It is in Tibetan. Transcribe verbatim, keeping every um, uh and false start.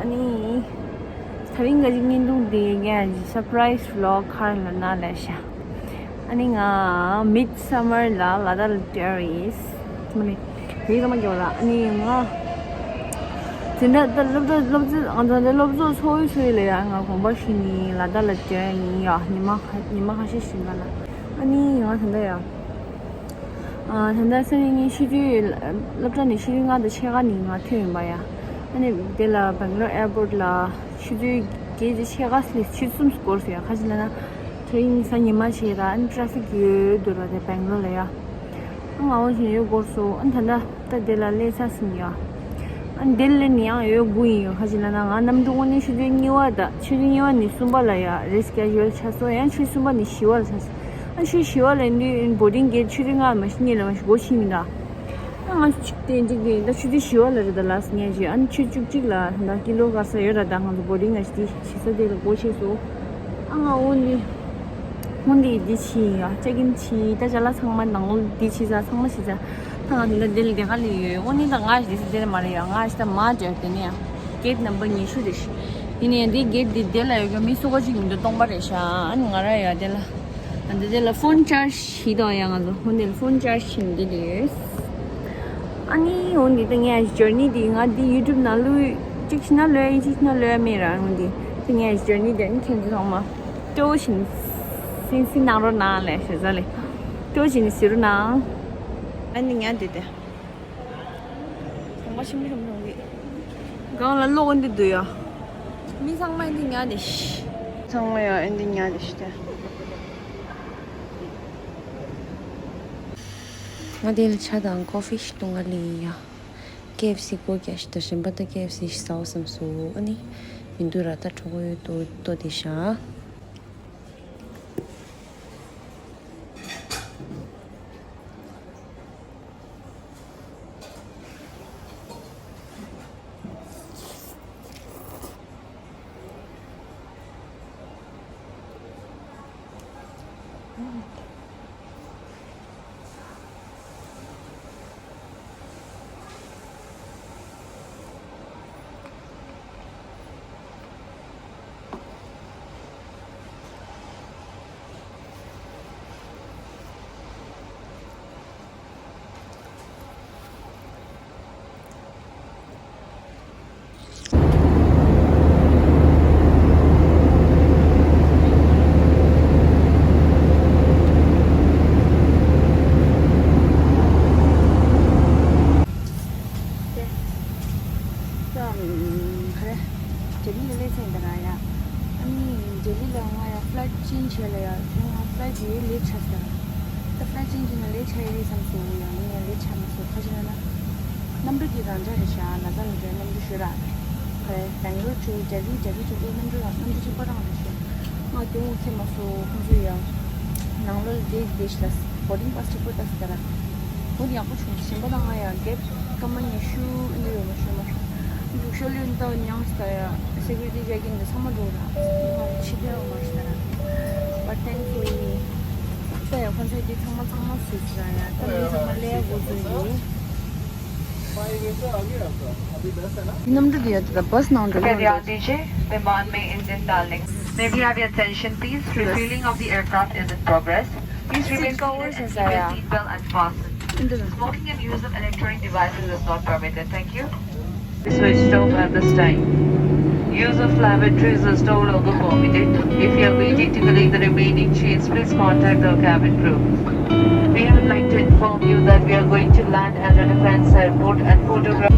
ཨ་ནི། ད་རིང་ག་ཅིག་བརྙན་ཐུང་འདི་ངས་surprise vlog ཁར་ལ་ན་ལས་ཤ། ཨ་ནི་ང་mid summer ལ་ལ་དྭགས་ལ་བསྡད་ཡིན། མ་ནི། དེ་རིང་མ་འགྱོ་ལ་ཨ་ནི་ང་། དེ་འདྲ་ད་སློབ་གྲྭ་སློབ་ཚན་ང་ད་ལྟ་སློབ་གཙོ་ཚོགས་ཡུལ་ཚོ་ཡི་ལ་ཡ་ང་དགོངས་པ་ཞུས་ནི་ལ་དྭགས་ལ་བསྡད་ཡིན་ཡ་ཉི་མ་ཁ་ཉི་མ་ཁ་ཤས་ཤིག་ལ་ལ་ཨ་ནི་ང་ད་ལྟ་ཡ། ད་ལྟ་སང་ཉིན་ཕྱི་དྲོའི་སློབ་གྲྭ་ནས་ཕྱི་དྲོའི་ལྔ་དང་ཕྱེད་ཀ་ནས་ང་ཐོན་ཡིན་པ་ཡ། ཨ་ནི་དེ་ལ་Bangalore airport ལ་ཕྱི་དྲོའི་བརྒྱད་དང་ཕྱེད་ཀ་ལས་ཕྱི་གསུམ་སྐོར་སོང་ཡ། ཁ་ཅིག་ལ་ན་དེ་རིང་གཟའ་ཉི་མ་བྱས་ད་ཨ་ནི་traffic ཡོད་འདུག་ར་དེ་Bangalore ལ་ཡ། ཨ་ང་འོ་བཞིན་ཡོད་སྐོར་སོང་ཨ་ནི་ད་ལྟ། ད་དེ་ལ་སླེབས་ཚར་ཟིན་ཡ། ཨ་ནི་དེ་ལས་ནི་ཡང་ཡོད་དགུ་ཡིན་ཡོད་ཁ་ཅིག་ལ་ན་ང་གནམ་གྲུ་དངོས་གནས་ཆུ་ཚོད་གཉིས་པ་དང་ཆུ་ཚོད་གཉིས་པ་ནས་གསུམ་པ་ལ་ཡ་reschedule ཆགས་སོང་ཡང་ཆུ་ཚོད་གསུམ་པ་ནས་བཞི་པ་ལ་ཆགས་སོང་། ཨ་ཆུ་ཚོད་བཞི་པ་ལ་འདི་boarding gate ཆུ་ཚོད་ལྔ་མ་ཞིག་གཉིས་ལ་མ་ཞིག་སྒོ་ཕྱེ་མི་འདུག་ཨ་ང་ཆུ་ཚོད་གཅིག་དེ་འཇིག་དེ་ད་ཆུ་ཚོད་བཞི་པ་ལ་རེད་ད་ལགས་ངས་ཅི་ཨ་ནི་ཆུ་ཚོད་བཅུ་གཅིག་ལ་ད་ཀི་ལོ་ག་ས་ཡོད་ར་ད་ང་ཚོ་boarding ལ་ཞིག་དེ་བྱེད་ས་དེ་ལ་སྒོ་ཕྱེ་སོང་། ཨ་ང་འོ་འདི། ཧུན་དེ་འདི་ཕྱིན་ཡ། ཅ་གིན་ཕྱིན་ད་ཅ་ལག་ཚང་མ་ནང་ལོགས་འདི་ཕྱིན་ཚ་ཚང་མ་ཕྱིན་ཚ། ད་ང་དེ་འདྲ་འདི་ལ་དེ་ག་ལ་ཡོད། ཨོ་ནི་ད་ང་ཞིག་འདི་ལ་མ་རེད་ཡ། ང་ཞིག་ད་མ་འདྲ་དེ་ནས་ཡ། gate number ཉི་ཤུ་རེད་ཤི། ཡིན་ནའི་འདི་gate འདི་དེ་ལ་ཡོད་གི་མི་སུ་ག་ཅིག་མི་འདུག་སྟོང་པ་རེད་ཤ། ཨ་ནི་ང་ར་ཡ་དེ་ལ། ཨ་འདི་དེ་ལ་phone charge ཞིག་དང་ཡ་ང་ཚོ་ཧུན་དེ་ལ་phone charge ཞིག་འདི་ལ་ཡོད། ཨ་ནི་ཧུན་འདི་ད་ངས་journey འདི་ང་འདི་YouTube ནང་བླུག་གཅིག་ཕྱིན་ན་ལོས་ཡིན་གཅིག་ཕྱིན་ན་ལོས་མེད་ར་ཧུན་འདི་ད་ངས་journey འདི་ཨ་ནི་ཁྱེད་ཚོ་ཚང་མ། སྤྲོ་བཞིན་སིན་སིན་གནང་རོགས་གནང་ལས་ཞེ་ས་ལས། སྤྲོ་བཞིན་ཟེར་རོགས་གནང་། ཨ་ནི་ཉལ་འདི་དེ། གོང་པ་ཆེན་པོ་ཆེན་པོ་གི། སྒང་ལ་གློག་འདི་འདུག་ཡ། མི་ཚང་མ་འདི་ཉལ་འདི་ཤི། ཚང་མ་ཡ་འདི་ཉལ་འདི་ཤི་ཏེ། ང་དེ་ལ་ཆ་དང་coffee ཞིག་འཐུང་ག་ལི་ཡ། KFC སྒོ་རྒྱག་ཤི་ཏེ་རིམ་པ་ད་KFC ཞིག་ཟ་བ་བསམ་སོང་ཨ་ནི། མི་འདུག་ར་ད་གྲོགས་པོ་ཡོད་དོ་དོ་དེ་ཤ། ལྡི་ལི་ལ་སླེབས་ཚར་ཡིན་ད་ར་ཡ། ཨ་ནི་ལྡི་ལི་ལ་ང་ཡ་flight change བྱས་ལ་ཡ། དེ་ང་flight ཡོད་late ཆགས་ད། ད་flight change བྱས་ན་late ཆགས་ཡོད་རེད་བསམ་སོང་ཡ། ངས་late ཆགས་མ་སོང་ཁ་ཤས་ན་ན། གནམ་གྲུ་དེ་རང་འཇགས་རེད་ཤག་ལ་ད་ལ་འདྲ་གནམ་གྲུ་ཞོ་ར། ཁ་རེ་Bangalore to Delhi Delhi to གནམ་གྲུ་རང་གནམ་གྲུ་གཅིག་པ་རང་རེད་ཤག་ང་དེ་འོང་ཚེ་མ་སོང་ཁོང་ཚོས་ཡ། ནང་ལོགས་ལ་བསྡད་བསྡད་ཤག་ལ་boarding pass གཅིག་པ་ལྟ་སི་ད་ར། བོད་ཡག་པོ་བྱུང་ཞིམ་པ་དང་ང་ཡང་རྒྱབ་སྐར་མ་ཉི་ཤུ་ཨེ་འདྲ་ཡོད་མ་ཤོད་མ། འབྲུག་ཤོ་ལོན་ཏའོ་མྱངས་སི་ད་ཡ་security checking དེ་ཚང་མ་འགྲོ་ར། ང་ཕྱི་ཐལ་མ་ཤི་ད་ར། But thankfully ད་ཡ་ཁོང་ཚོས་དེ་ཚང་མ་ཚང་མ་བཟོས་ཟེར་ར་ཡ། ད་མི་ཚང་མ་ལས་འགོ་བཟོས་ཡོད། གནམ་གྲུ་དེ་ཡ་དེ་ད་bus ནང་འགྲོ་གི་མི་འདུག Viman mein Indian Darling. May we have your attention, please? Refueling of the aircraft is in progress. Please remain seated and keep your seat belt unfastened. Smoking and use of electronic devices is not permitted. Thank you. Switched off at this time. Use of lavatories is no longer permitted. If you are waiting to collect the remaining change, please contact the cabin crew. We would like to inform you that we are going to land at the Defence Airport and photograph.